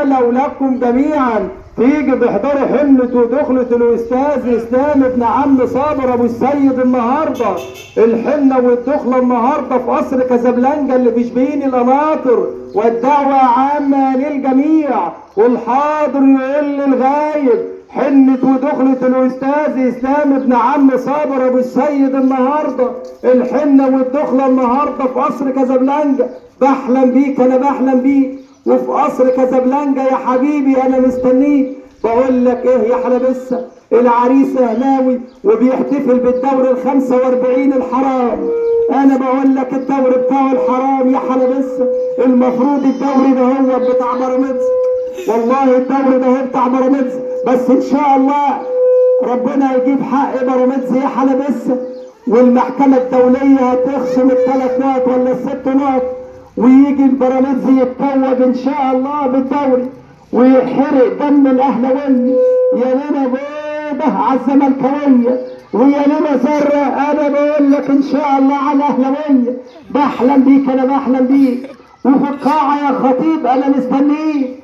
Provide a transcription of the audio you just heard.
ولادكم جميعا تيجي تحضروا حنة ودخلة الأستاذ إسلام ابن عم صابر أبو السيد النهاردة. الحنة والدخلة النهاردة في قصر كازابلانكا اللي في شبين القناطر، والدعوة عامة للجميع، والحاضر يقول للغايب حنة ودخلة الأستاذ إسلام ابن عم صابر أبو السيد النهاردة. الحنة والدخلة النهاردة في قصر كازابلانكا. بحلم بيك، أنا بحلم بيك، وفي قصر كازابلانكا يا حبيبي أنا مستنيك. بقول لك إيه يا حلبسة، العريس أهلاوي وبيحتفل بالدوري 45 الحرام. أنا بقول لك الدوري بتاعه الحرام يا حلبسة، المفروض الدوري ده هو بتاع بيراميدز، والله الدوري ده هو بتاع بيراميدز، بس إن شاء الله ربنا يجيب حق بيراميدز يا حلبسة، والمحكمة الدولية هتخصم ال3 نقط ولا ال6 نقط، ويجي البيراميدز يتفوج إن شاء الله بالدوري ويحرق دم الأهلاوية. يا لنا بيضة على الزملكاوية ويا لنا ذرة، أنا بقول لك إن شاء الله على الأهلاوية. بحلم بيك، أنا بحلم بيك، وفي القاعة يا خطيب أنا مستنيك.